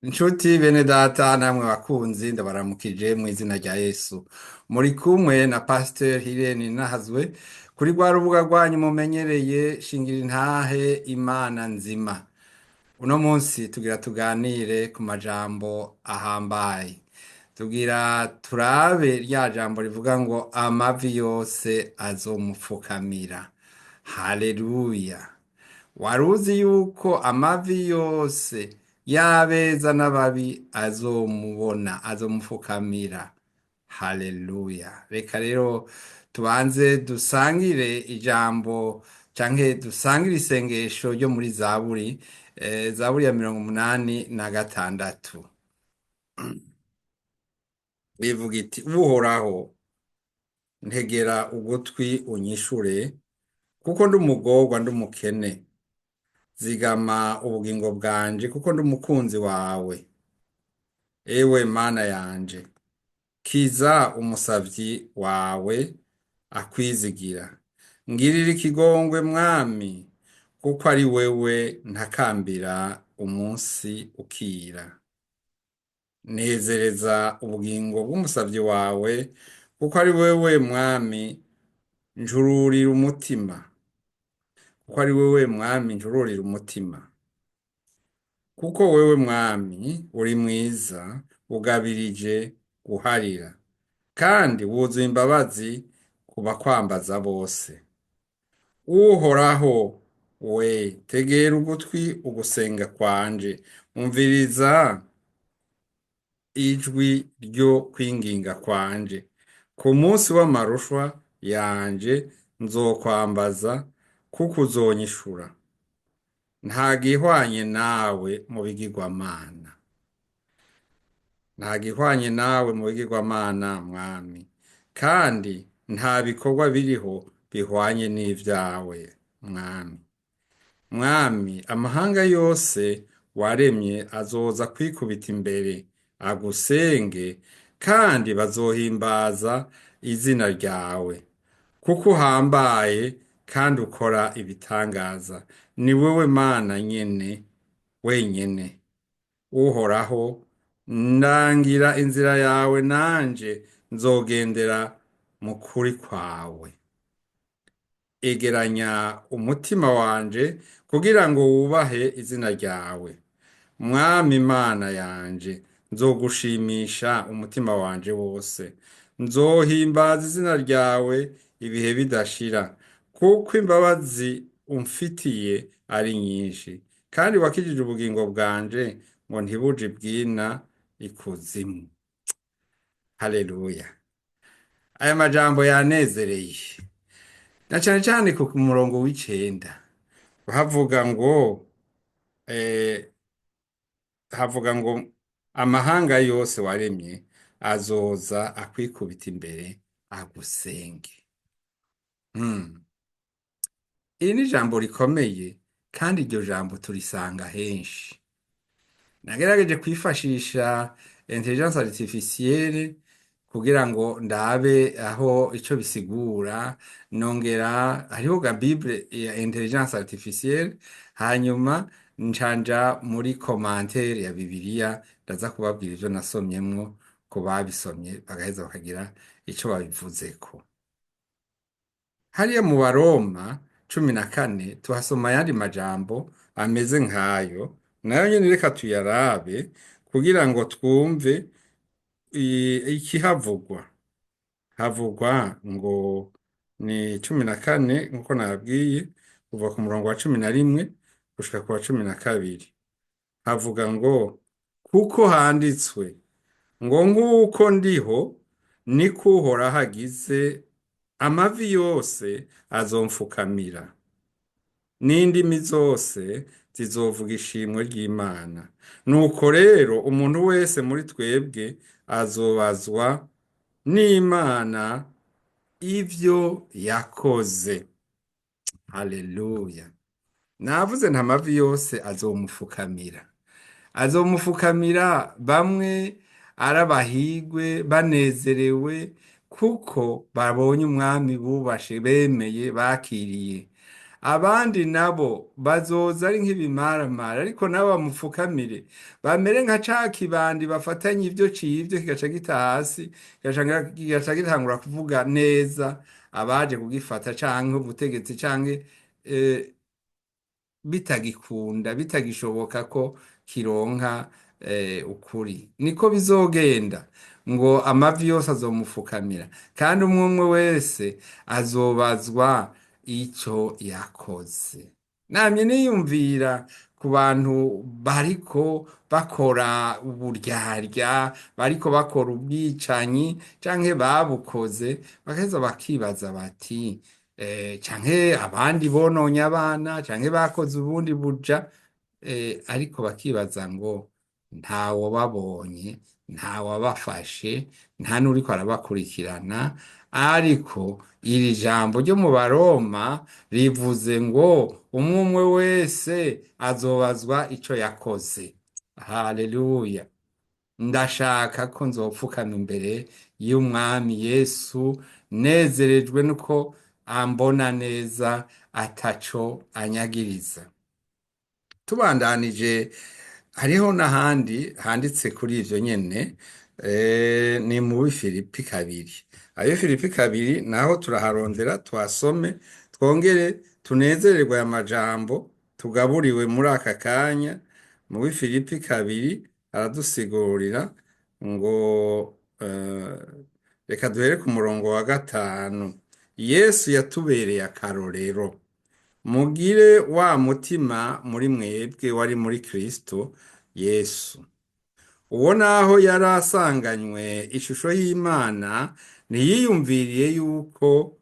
Inshuti bene data namwe bakunzi, ndabaramukije mu izina rya Yesu. Muri kumwe na Pasteur Hirene Nahazwe kuri rwa rubuga rwanyu mumenyereye, Shingira Intahe Imana Nzima. Uno munsi tugira tuganire ku majambo ahambaye. Tugira turabe rya jambo rivuga ngo amavi yose azomupfukamira. Haleluya! Waruzi yuko amavi yose y'abeza n'ababi azomubona, azomupfukamira? Haleluya! Reka rero tubanze dusangire ijambo canke dusangire isengesho ryo muri Zaburi, Zaburi ya 86. Bivuga iti: "Uhoraho, ntegera ugutwi unyishure, kuko ndi umugorwa, ndi umukene. Zigama ubugingo bwanje, kuko ndi umukunzi wawe. Ewe Mana yanje, kiza umusavyi wawe akwizigira. Ngirira ikigongwe, Mwami, kuko ari wewe ntakambira umunsi ukira. Nezereza ubugingo bw'umusavyi wawe, kuko ari wewe, Mwami, njururira umutima, kuko ari wewe, Mwami, njururira umutima. Kuko wewe, Mwami, uri mwiza, ugabirije guharira, kandi wuzuye imbabazi ku bakwambaza bose. Uhoraho we, tegera ugutwi ugusenga kwanje, umviriza ijwi ryo kwinginga kwanje. Ku munsi w'amarushwa yanje nzokwambaza, kuko uzonyishura. Nta gihwanye nawe mu bigirwamana, nta gihwanye nawe mu bigirwamana, Mwami, kandi nta bikorwa biriho bihwanye n'ivyawe, Mwami. Mwami, amahanga yose waremye azoza kwikubita imbere agusenge, kandi bazohimbaza izina ryawe, kuko uhambaye kandi ukora ibitangaza. Ni wewe Mana nyene wenyene. Uhoraho, ndangira inzira yawe, nanje nzogendera mu kuri kwawe. Egeranya umutima wanje kugira ngo wubahe izina ryawe. Mwami Mana yanje, nzogushimisha umutima wanje wose, nzohimbaza izina ryawe ibihe bidashira, kuko imbabazi umfitiye ari nyinshi, kandi wakijije ubugingo bwanje ngo ntibuje ibwina ikuzimu." Haleluya! Aya majambo yanezereye, na cane cane ku murongo w'9, havuga ngo amahanga yose waremye azoza akwikubita imbere agusenge. Iri ni ijambo rikomeye, kandi iryo jambo turisanga henshi. Nagerageje kwifashisha intelligence artificielle kugira ngo ndabe aho ico bisigura, nongera hariho ga Bible ya intelligence artificielle, hanyuma ncanja muri commentaire ya Bibiliya. Ndaza kubabwira ivyo nasomyemwo, ku babisomye bagaheza bakagira ico babivuzeko. Hariya mu Baroma 14 tuhasoma ayandi majambo ameze nkayo, nayo nyene reka tuyarabe kugira ngo twumve ikihavugwa. Havugwa ngo ni 14, nkuko nababwiye, kuva ku murongo wa 11 gushika ku wa 12. Havuga ngo: "Kuko handitswe ngo: 'Nk'uko ndiho, niko Uhoraho agize, amavi yose azomfukamira, n'indimi zose zizovuga ishimwe ry'Imana.' Nuko rero umuntu wese muri twebwe azobazwa n'Imana ivyo yakoze." Haleluya! Navuze nta mavi yose azomufukamira. Azomufukamira bamwe ari abahigwe, banezerewe kuko babonye umwami bubashe, bemeye, bakiriye. Abandi nabo bazoza ari nk'ibimaramara, ariko nabo bamupfukamire, bamere nka ca kibandi bafatanye ivyo civyo kigaca gita hasi, kigaca gitangura kuvuga neza abaje kugifata canke ubutegetsi canke bitagikunda, bitagishoboka ko kironka ukuri. Niko bizogenda, ngo amavi yose azomufukamira, kandi umwe umwe wese azobazwa ico yakoze. Namye niyumvira ku bantu bariko bakora uburyarya, bariko bakora ubwicanyi canke babukoze, bagaheza bakibaza bati canke abandi bononye abana canke bakoze ubundi buja, ariko bakibaza ngo ntawababonye, ntawabafashe, nta n'uriko arabakurikirana. Ariko iri jambo ryo mu Baroma rivuze ngo umwe umwe wese azobazwa ico yakoze. Haleluya! Ndashaka ko nzopfukama imbere y'Umwami Yesu, nezerejwe nuko ambona neza, ataco anyagiriza. Tubandanije, hariho n'ahandi handitse kuri ivyo nyene, ni muri Filipi 2. Ayo Filipi 2 naho turaharondera, tuhasome, twongere tunezererwe aya majambo tugaburiwe muri aka kanya. Muri Filipi 2 aradusigurira ngo reka duhere ku murongo wa 5. Yesu yatubereye akarorero. Mugire wa mutima muri mwebwe wari muri Kristo Yesu. Uwo naho yari asanganywe ishusho y'Imana, ntiyiyumviriye yuko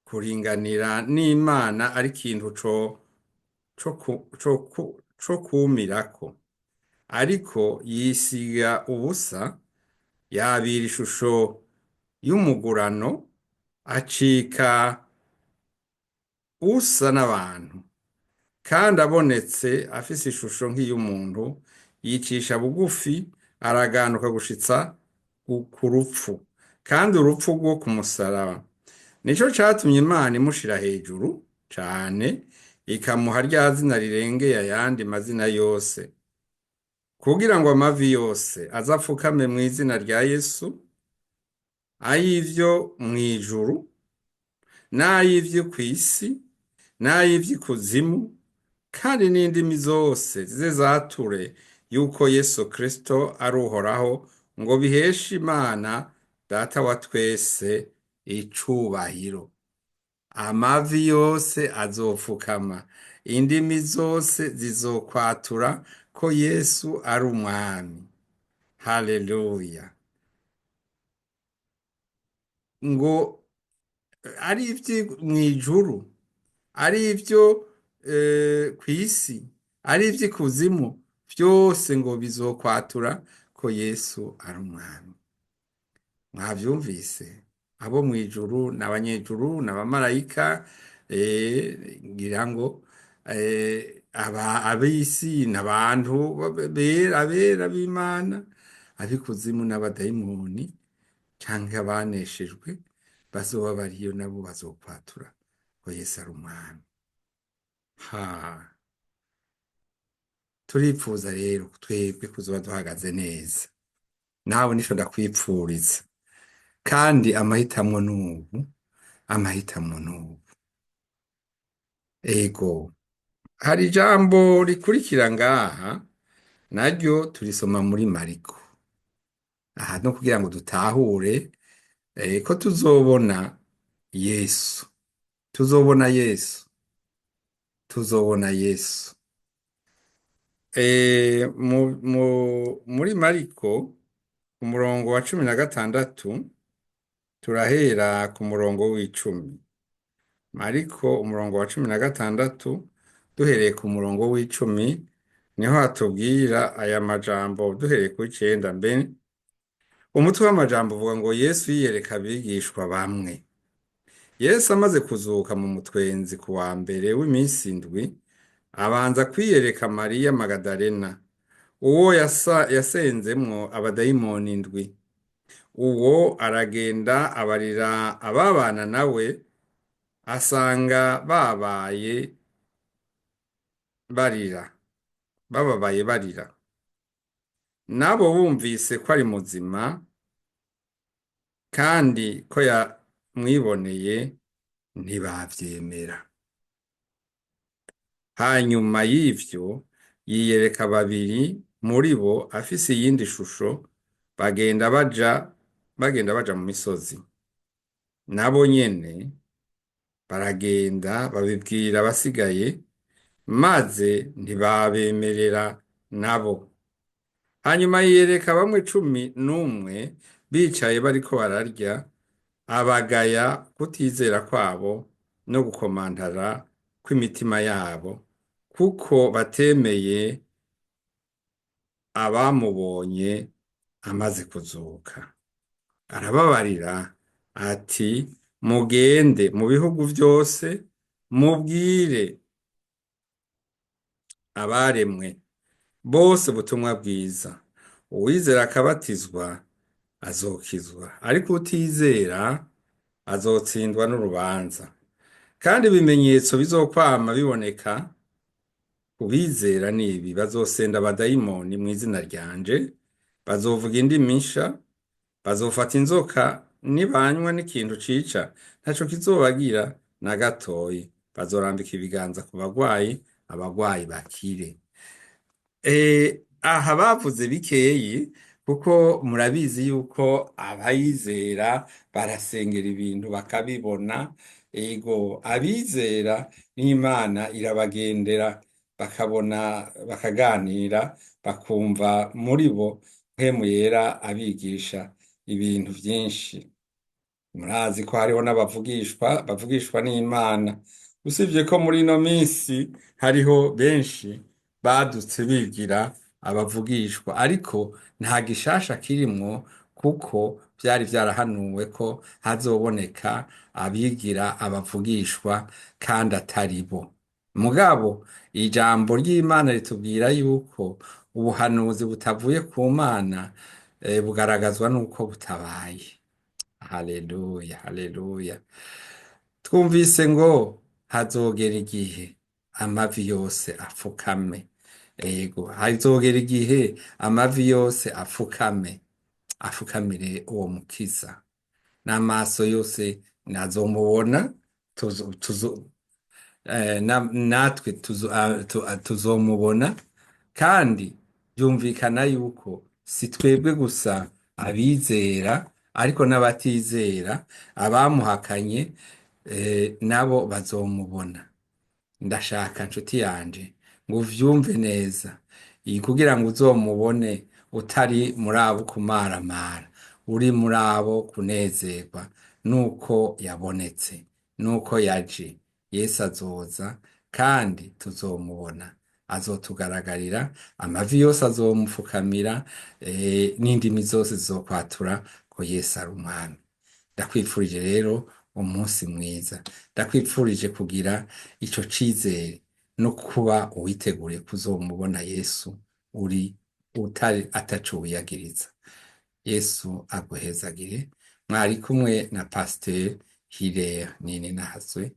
kuringanira n'Imana ari ikintu co kumirako, ariko yisiga ubusa, yabira ishusho y'umugurano, acika usa n'abantu. Kandi abonetse afise ishusho nk'iy'umuntu, yicisha bugufi, araganuka gushitsa ku rupfu, kandi urupfu rwo ku musaraba. Nico catumye Imana imushira hejuru cane, ikamuha rya zina rirengeye ayandi mazina yose, kugira ngo amavi yose azapfukame mw'izina rya Yesu, ay'ivyo mw'ijuru n'ay'ivyo kw'isi n'ay'ivy'ikuzimu, kandi n'indimi zose zize zature yuko Yesu Kristo ari Uhoraho, ngo biheshe Imana Data wa twese icubahiro. Amavi yose azopfukama, indimi zose zizokwatura ko Yesu ari Umwami. Haleluya! Ngo ari ivyo mw'ijuru, ari ivyo kw'isi, ari ivy'ikuzimu, vyose ngo bizokwatura ko Yesu ari Umwami. Mwavyumvise? Abo mw'ijuru n'abanyejuru n'abamarayika, ngira ngo aba ab'isi n'abantu bera, abera b'Imana, ab'ikuzimu n'abadayimoni canke abaneshejwe bazoba bariyo, nabo bazokwatura ko Yesu ari Umwami. Ha, turipfuza rero twebwe kuzoba duhagaze neza. Nawe nico ndakwipfuriza, kandi amahitamwo n'ubu, amahitamwo n'ubu. Ego, hari ijambo rikurikira ngaha, naryo turisoma muri Mariko. Aha no kugira ngo dutahure ko tuzobona Yesu, tuzobona Yesu, tuzobona Yesu. Muri Mariko, umurongo wa 16, turahera ku murongo w'10. Mariko umurongo wa 16, duhereye ku murongo w'10, niho hatubwira aya majambo, duhereye ku 9 mbe. Umutwe w'amajambo uvuga ngo Yesu yiyereka abigishwa bamwe. Yesu amaze kuzuka mu mutwenzi ku wa mbere w'iminsi 7, abanza kwiyereka Mariya Magadalena, uwo yasenzemwo abadayimoni 7. Uwo aragenda abarira ababana nawe. Asanga babaye barira, bababaye barira. Nabo bumvise ko ari muzima kandi ko yamwiboneye, ntibavyemera. Hanyuma y'ivyo yiyereka babiri muri bo afise iyindi shusho, bagenda baja mu misozi. Nabo nyene baragenda babibwira abasigaye, maze ntibabemerera nabo. Hanyuma yiyereka bamwe 11 bicaye bariko bararya, abagaya kutizera kwabo no gukomantara kw'imitima yabo, kuko batemeye abamubonye amaze kuzuka. Arababarira ati: "Mugende mu bihugu vyose, mubwire abaremwe bose ubutumwa bwiza. Uwizera akabatizwa azokizwa, ariko utizera azotsindwa n'urubanza. Kandi ibimenyetso bizokwama biboneka ku bizera nibi: bazosenda abadayimoni mu izina ryanje, bazovuga indimi nsha, bazofata inzoka, nibanywa n'ikintu cica ntaco kizobagira na gatoyi, bazorambika ibiganza ku bagwayi, abagwayi bakire." Aha bavuze bikeyi, kuko murabizi yuko abayizera barasengera ibintu bakabibona. Ego, abizera n'Imana irabagendera, bakabona, bakaganira, bakumva muri bo Mpwemu Yera abigisha ibintu vyinshi. Murazi ko hariho n'abavugishwa, bavugishwa n'Imana, usibye ko muri ino minsi hariho benshi badutse bigira abavugishwa, ariko nta gishasha kirimwo, kuko vyari vyarahanuwe ko hazoboneka abigira abavugishwa kandi atari bo. Mugabo ijambo ry'Imana ritubwira yuko ubuhanuzi butavuye ku Mana bugaragazwa n'uko butabaye. Haleluya, haleluya! Twumvise ngo hazogera igihe amavi yose apfukame. Ego, hazogera igihe amavi yose apfukame, afukamire uwo Mukiza, n'amaso yose nazomubona, natwe tuzomubona. Kandi byumvikana yuko si twebwe gusa abizera, ariko n'abatizera, abamuhakanye, nabo bazomubona. Ndashaka, nshuti yanje, ngo uvyumve neza iyi, kugira ngo uzomubone utari muri abo kumaramara, uri muri abo kunezerwa nuko yabonetse, nuko yaje. Yesu azoza kandi tuzomubona, azotugaragarira, amavi yose azomupfukamira, n'indimi zose zizokwatura ko Yesu ari Umwami. Ndakwifurije rero umunsi mwiza. Ndakwifurije kugira ico cizere no kuba uwiteguriye kuzomubona Yesu, uri utari ataco wiyagiriza. Yesu aguhezagire. Mwari kumwe na Pasiteri Hilaire Nininahazwe.